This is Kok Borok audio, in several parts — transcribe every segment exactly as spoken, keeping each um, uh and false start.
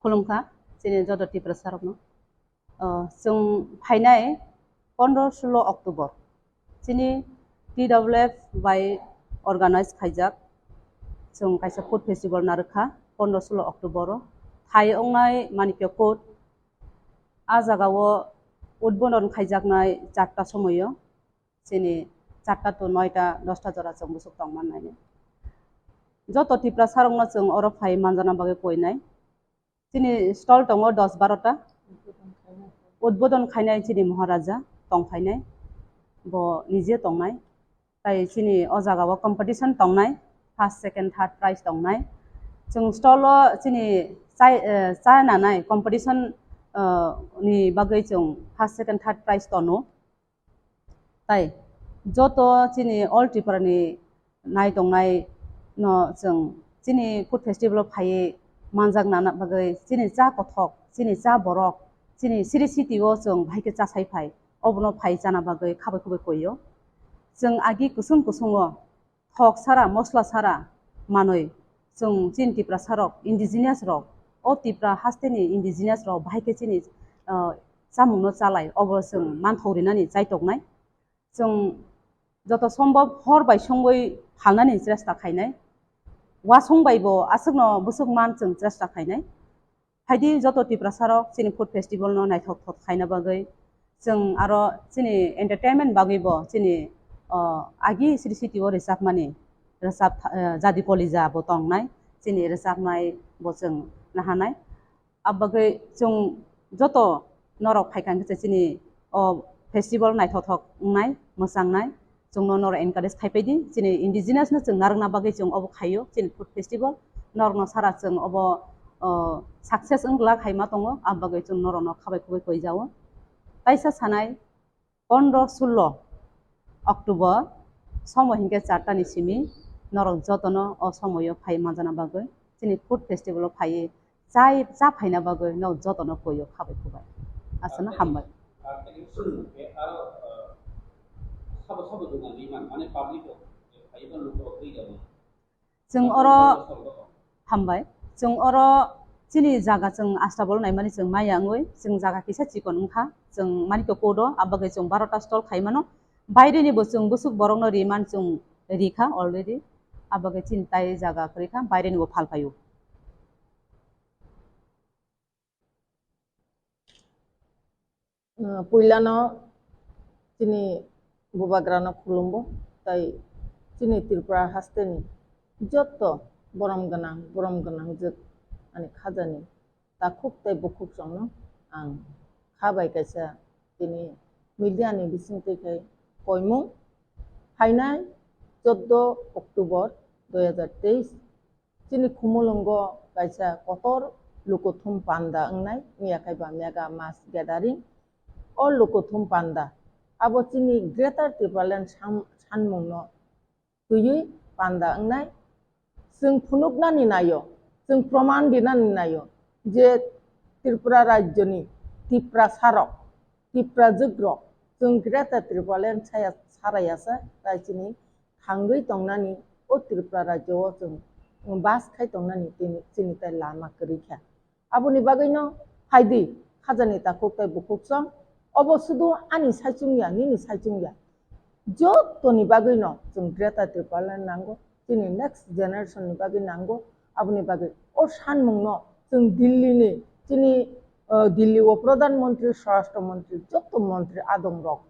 Khulumkha, chini joto Tiprasa rokno. O, chwng phainai pondro sulo October, chini T W F bai organize khaijak, chwng kaisa food festival narwkha pondro sulo October o. Phai wngnai Manikya Court, a jagao udbodon khaijaknai charta somoio, chini charta to noita, dosta jora chwng bwswk tongmannai. Joto Tiprasa rokno chwng oro phai manjana bagwi koinai. Chini stall tongo dos barota. Udbodon khainai chini Maharaja tong phainai. Bo nije tongnai. Tai chini o jagao competition tongnai. First, second, third prize tongnai. Chwng stall o chini chai, eh, cha nanai competition, eh, ni bagwi chwng first, second, third prize tono. Tai joto chini all Tripura ni nai tongnai no chwng chini food festival o phaiwi manjak nana bagwi chini cha kothok, chini cha borok, chini siri city o chwng bahai khe chasai phai, obono phai chana bagwi khabai khubai koio. Chwng agi kusung kusungo thok sara, mosla sara manwi chwng chini Tiprasa rok, indigenous rok, o Tipra hasteni indigenous rok bahai khe chini, ah, chamungno chalai, obo chwng manthok rinani chaitoknai. Chwng joto sombhob hor bai songwi phalnani chesta khainai. Wasong bai bo aswkno bwswk man chwng chesta khainai. Phaidi joto Tiprasa rok chini food festival no naithok thok khaina bagwi, chwng aro chini entertainment bagwi bo chini, o, agi siri city o rwchapmani rwchap, eh, Jadi Kolija bo tongnai, chini rwchapnai bo chwng nahanai. Abagwi chwng joto norok phaikha hwnkhe chini o festival naithok thok wngnai, mwchangnai. Chwngno norok encourage khai paidi. Chini indigenous no chwng narwkna bagwi chwng obo khaio, chini food festival. Norokno sara chwng obo, o, success wng glak hai ma tongo, abagwi chwng norokno khabai khubui koi jao. Taisa sanai, pondro sulo October, somo hinkhe charta ni simi, norok jotono o somoio phai manjana bagwi chini food festival o phaiwi chai, cha phaina bagwi no jotono koio khabai khubai. Aswkno hambai. Chwng oro hambai. Chwng oro chini jaga chwng astabol naimani chwng maya wngwi, chwng jaga kisa chikon wngkha, chwng mani to kodo, abagwi chwng barota stall khaimano. Baireni bo chwng bwswk borokno riman chwng rikha already. Abagwi chini tai jaga kwrwikha, baireni bo phalphaio. Uh, puilano chini bubagrano khulumbo, tai chini Tripura hasteni jotto borom gwnang, borom gwnang jwk ani khajani takhuk tai bukhuk chwngno ang kha bai kaisa tini media ni bisingtwi khai koimung. Phainai choddo October dui hazar teis, chini Khumulwngo kaisa kotor lukuthum panda wngnai, wngya khai ba mega mass gathering. O lukuthum panda abo chini Greater Tipraland sam-, sanmungno twiwi panda wngnai. Chwng phunuknani naio, chwng proman rinani naio je Tripura rajyoni Tiprasarok, Tiprajwkrok, chwng Greater Tipraland saya sarayasa, tai chini thangwi tongnani, o Tripura rajyo o chwng bas khai tongnani tini chini tai lama kwrwi kha. Aboni bagwino phaidi, khajani takhuk tai bukhuk song, obo sudu ani saichung ya, nini saichung ya. Jotoni bagwino chwng Greater Tipraland nango, chini next generation ni bagwi nango, aboni bagwi o sanmungno chwng Delhi ni, chini, uh, Delhi o Pradhan Mantri, Swarashtra Mantri, joto mantri adong rok,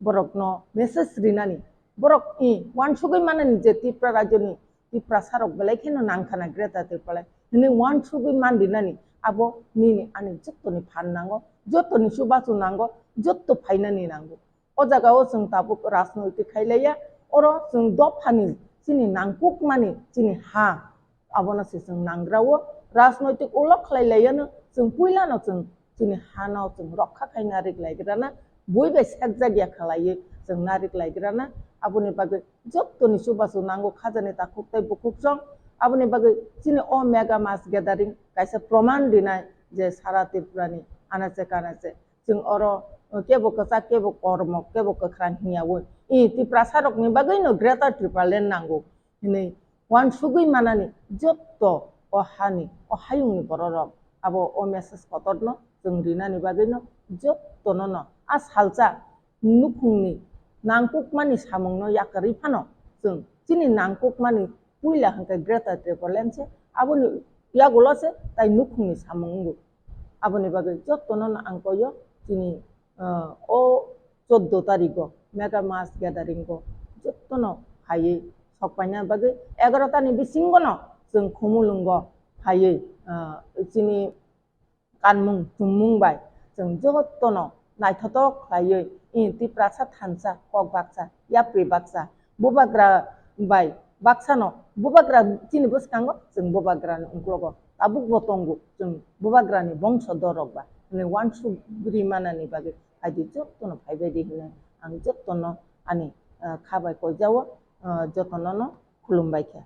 borokno message rinani, borok i wansugwi manani je Tipra rajyoni Tiprasarok belai kheno nangkhana Greater Tipraland hinwi wansugwi man rinani, abo nini ani jottoni phan nango, jottoni chubachu nango, jotto phainani nango. O jagao chwng tabuk rajnoitik khailaiya, oro chwng dophani chini nangkukmani chini ha, abono se chwng nangrao. Rajnoitik ulo khlai laiyano, chwng puilano chwng chini hano chwng rokha khai narik laigrana, bui bai sekjak ya khalaiwi chwng narik laigrana. Aboni bagwi jottoni chubachu nango khajani takhuk tai bukhuk song. Aboni bagwi chini o mega mass gathering kaisa proman rinai je sara Tripurani anache kanache chwng oro kebo kwchak, kebo kormo, kebo kwkhwrang hwnyaui i Tiprasarokni bagwino Greater Tipraland nango hinwi wansugwi manani jotto o hani, o hayungni bororok abo o message kotorno chwng rinani bagwino jotono no a salsa nukhungni nangkukmani samungno yakarwi phano chwng chini nangkukmani puila hwnkhe Greater Tipraland se, aboni yagulo se tai nukhungni samung wngo. Aboni bagwi jotono no ang koyo chini, ah, o chordo tarigo mega mass gathering o jotono phaiwi sokpaina bagwi egarota ni bisingo no chwng Khumulwngo phaiwi, ah, chini kanmung chumung bai chwng jotono naithotok khlaiwi, i Tiprasa thansa kok baksa, yapri baksa, bubagra bai baksano, bubagra chini bwskango chwng bubagrani uklogo tabukbo tongo, chwng bubagrani bongso dorok ba hwnwi uansuk ri manani bagwi phaidi jotono phaibaidi hwnwi ang jotono ani, ah, kha bai koijao, ah, jotono no khulumbai kha.